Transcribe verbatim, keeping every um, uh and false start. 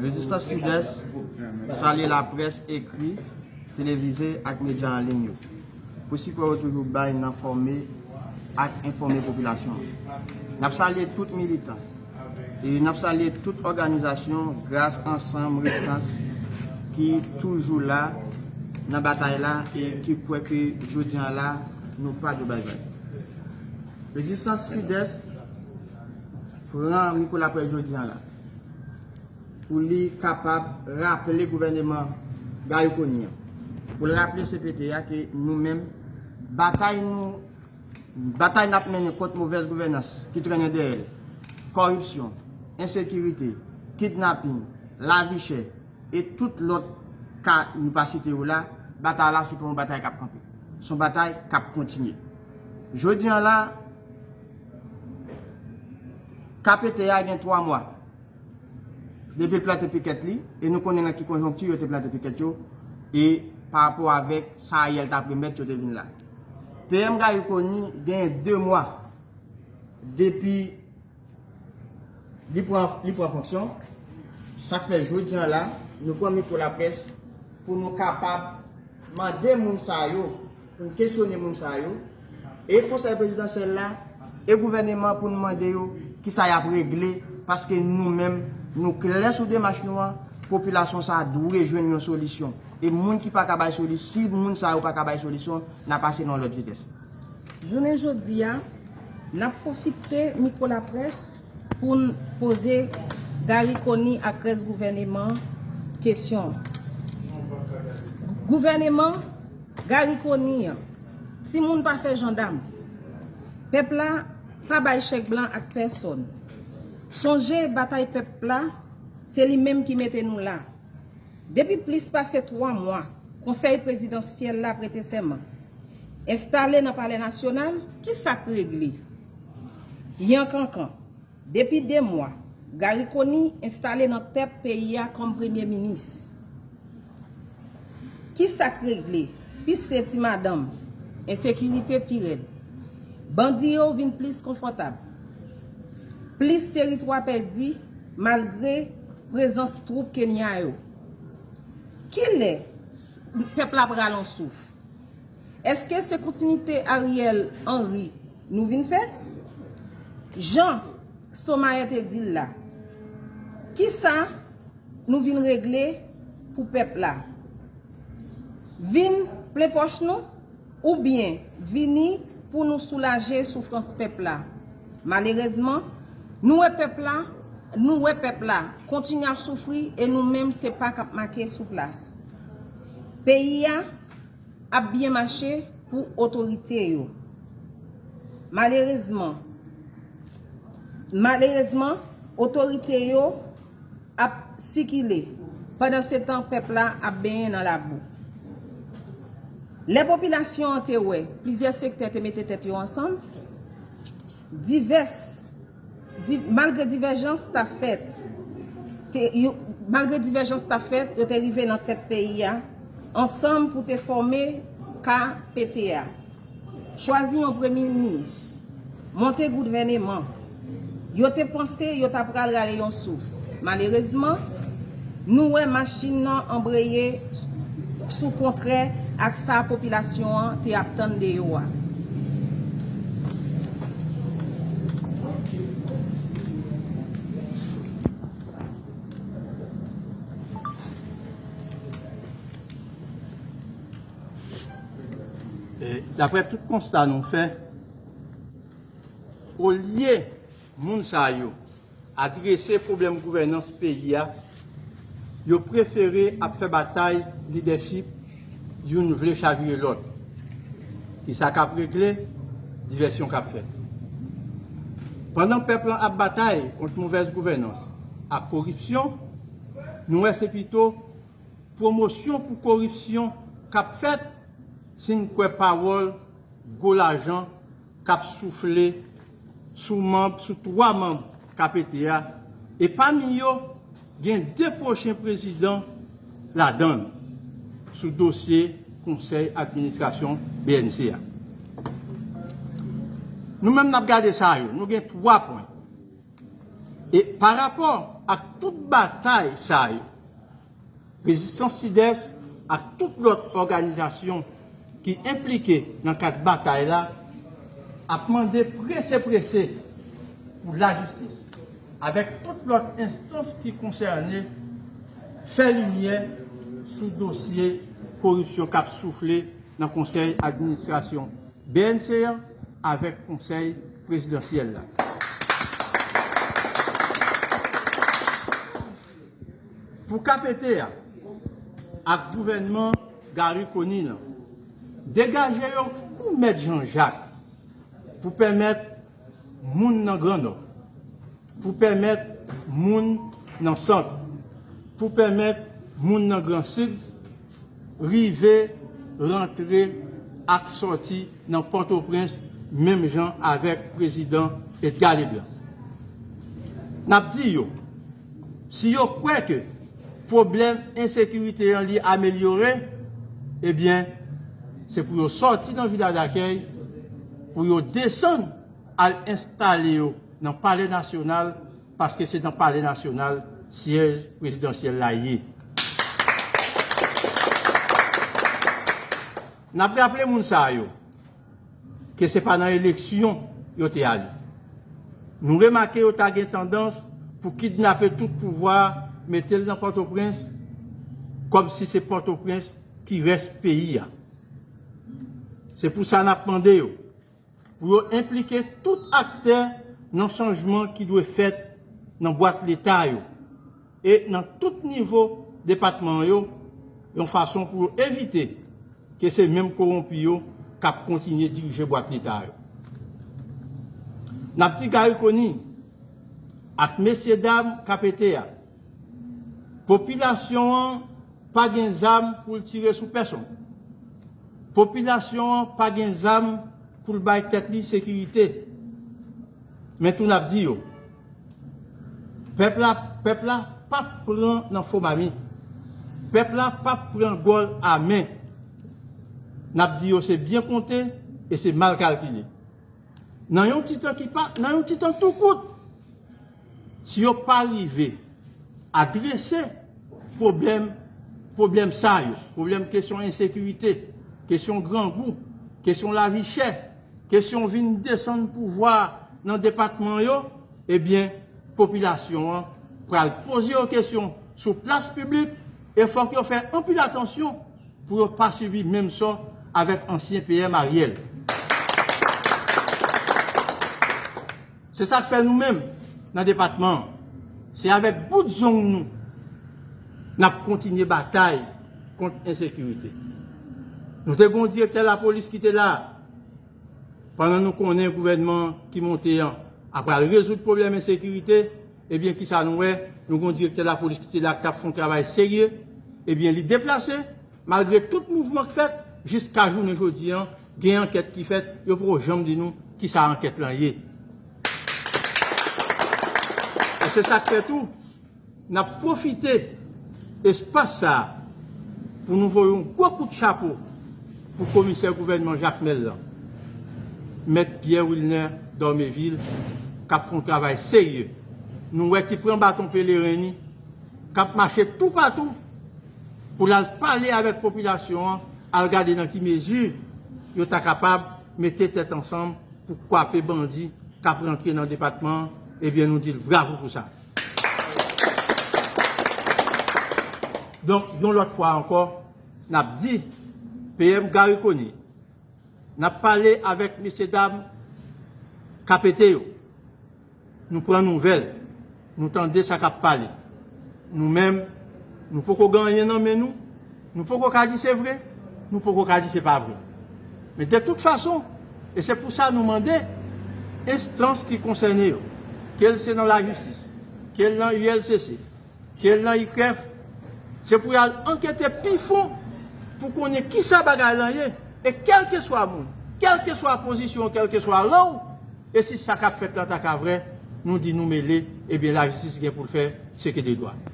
Rezistans Sidès salye laprès ekri, televize ak medya an liy yo pou sipò yo toujou bay nan fòme ak enfòme popilasyon an. N ap salye tout militan e n ap salye tout òganizasyon gras ansanm rezistans ki toujou la nan batay la e ki kwè ke jodi an la nou pa dwe bay vag. Rezistans Sidès pran mikwo laprès jodi an la pou li kapab raple gouvèneman Garry Conille an, pou l raple C P T a ke nou menm, batay nou, batay n ap mennen kont movèz gouvènans ki trennen dèyè l, kòripsyon, ensekirite, kidnaping, lavi chè, e tout lòt ka nou pa site yo la, batay la se pa yon batay k ap kanpe. Se yon batay k ap kontinye. Jodi an la, K P T a gen twa mwa depi l plante pikèt li, e nou konnen nan ki konjonkti yo te plante pikèt yo, e pa rapò avèk sa Ariel t ap remèt yo te vin la. P M Garry Conille gen de mwa depi li pran, li pran fonksyon. Sa k fè jodi an la, nou pran mikwo laprès pou nou kapab mande moun sa yo, pou n kesyone moun sa yo, e konsèy prezidansyèl la, e gouvèneman pou n mande yo kisa y ap regle, paske nou menm, nou klè sou demach nou an, popilasyon sa a dwe jwenn yon solisyon. E moun ki pa ka bay solisyon, si moun sa yo pa ka bay solisyon, n a pase nan yon lòt vitès. Jounen jodi a, n ap pwofite mikwo laprès pou n poze Garry Conille ak rès gouvèneman kesyon. Gouvèneman Garry Conille an, timoun pa fè jandam. Pèp la pa bay chèk blan ak pèsòn. Sonje batay pèp la, se li menm ki mete nou la. Depi plis pase twa mwa, Konsèy prezidansyèl la prete sèman. Enstale nan Palè Nasyonal, ki sa k regle? Yankankan. Depi de mwa, Garry Conille enstale nan tèt peyi a kòm premye minis. Ki sa k regle? Pise ti madanm, ensekirite pi rèd. Bandi yo vin plis konfòtab. Plis teritwa pèdi malgre prezans twoup Kenya yo. Kilè pèp la pral on souf? Èske se kontinite Ariel Henry nou vin fè? Jan Somayer te di l la, kisa nou vin regle pou pèp la? Vin plen pòch nou oubyen vini pou nou soulaje soufrans pèp la? Malerezman, nou wè pèp la, nou wè pèp la kontinye ap soufri e nou menm se pa k ap make sou plas. Peyi a ap byen mache pou otorite yo. Malerezman, malerezman, otorite yo ap sikile, pandansetan pèp la ap benyen nan labou. Lè popilasyon an te wè plizyè sektè te mete tèt yo ansanm, divès, di, malgre divèjans t ap fèt, te, yo, malgre divèjans t ap fèt, yo te rive nan tèt peyi a ansanm pou te fòme K P T A. Chwazi yon premye minis, monte gouvèneman. Yo te panse yo ta pral rale yon souf. Malerezman, nou wè machin nan anbreye sou kontrè ak sa popilasyon an te ap tann de yo a. E, daprè tout konsta nou fè, olye moun sa yo adrese pwoblèm gouvènans peyi a, yo prefere ap fè batay lidèchip, youn vle chavire lòt. Kisa k ap regle? Divèsyon k ap fèt. Pandan pèp lan ap batay kont movèz gouvènans ak koripsyon, nou wè se pito pwomosyon pou koripsyon k ap fèt si n kwè pawòl gwo lajan k ap soufle sou manm, sou twa manm K P T A, e pami yo, gen de pwochen prezidan ladan l sou dosye konsèy administrasyon B N C a. Nou menm n ap gade sa yo, nou gen twa pwen. E pa rapò ak tout batay sa yo, Rezistans Sidès ak tout lòt òganizasyon ki enplike nan kad batay la ap mande prese prese pou lajistis, avèk tout lòt enstans ki konsène, fè limyè sou dosye koripsyon k ap soufle nan konsèy administrasyon B N C an avèk konsèy prezidansyèl la. Pou K P T a ak gouvènman Garry Conille lan, degaje yo kou mèt Jan Jak pou pèmèt moun nan Gran Nò, pou pèmèt moun nan Sant, pou pèmèt moun nan Gran Sid rive rantre ak sòti nan Pòtoprens menm jan avèk prezidan Edgar Leblanc. N ap di yo, si yo kwè ke pwoblèm ensekirite an li amelyore, ebyen, se pou yo sòti nan Vila Dakèy, pou yo desann al enstale yo nan Palè Nasyonal, paske se nan Palè Nasyonal syèj prezidansyèl la ye. N ap raple moun sa yo ke se pa nan eleksyon yo te ale. Nou remake yo ta gen tandans pou kidnape tout pouvwa, mete l nan Pòtoprens, kòmsi se Pòtoprens ki rès peyi a. Se pou sa n ap mande yo pou yo enplike tout aktè nan chanjman ki dwe fèt nan bwat Leta yo e nan tout nivo depatman yo, yon fason pou yo evite ke se menm kowonpi yo k ap kontinye dirije bwat Leta yo. N ap di Garry Conille ak mesyedam K P T a, popilasyon an pa gen zam pou l tire sou pèsonn. Popilasyon an pa gen zam pou l bay tèt li sekirite. Men tou n ap di yo, pèp la, pèp la p ap pran nan fo mamit. Pèp la p ap pran gòl a men. N ap di yo se byen konte e se mal kalkile. Nan yon ti tan ki pa, nan yon ti tan tou kout, si yo pa rive adrese pwoblèm, pwoblèm sa yo, pwoblèm kesyon ensekirite, kesyon grangou, kesyon lavi chè, kesyon vin desann pouvwa nan depatman yo, ebyen, popilasyon an pral poze yo kesyon sou plas piblik e fòk yo fè anpil atansyon pou yo pa sibi menm sò avèk ansyen P M Ariel. Se sa k fè nou menm, nan depatman an, se avèk bout zong nou n ap kontinye batay kont ensekirite. Nou te gen yon direktè lapolis ki te la, pandan nou konnen gouvènman ki monte an ap pral rezoud pwoblèm ensekirite, ebyen, kisa nou wè? Nou gen yon direktè lapolis ki te la k t ap fè yon travay serye, ebyen, li deplase, malgre tout mouvman k fèt, jiska jounen jodi an, gen ankèt ki fèt, yo poko janm di nou kisa ankèt lan ye. E se sa k fè tou, n ap pwofite espas sa a pou nou voye yon gwo kout chapo pou komisè gouvènman Jakmèl lan, Mèt Pierre Wilner Dormeville, k ap fè yon travay serye. Nou wè ki pran baton peleren li, k ap mache toupatou pou l al pale avèk popilasyon an, al gade nan ki mezi yo ta kapab mete tèt ansanm pou kwape bandi k ap rantre nan depatman an, ebyen, nou di l bravo pou sa. Donk, yon lòt fwa ankò, n ap di P M Garry Conille, n ap pale avèk mesyedam K P T yo. Nou pran nouvèl, nou tande sa k ap pale. Nou menm, nou poko gen anyen nan men nou, nou poko ka di se vre, nou poko ka di se pa vre. Men de tout fason, e se pou sa nou mande enstans ki konsène yo, ke l se nan lajistis, ke l nan U L C C, ke l nan I K R E F, se pou y al ankete pi fon pou konnen kisa bagay lan ye, e kèlkeswa moun, kèlkeswa pozisyon, kèlkeswa ran w, e si sa k ap fèt la ta ka vrè, nou di nou mele, ebyen lajistis gen pou l fè ce que de droit.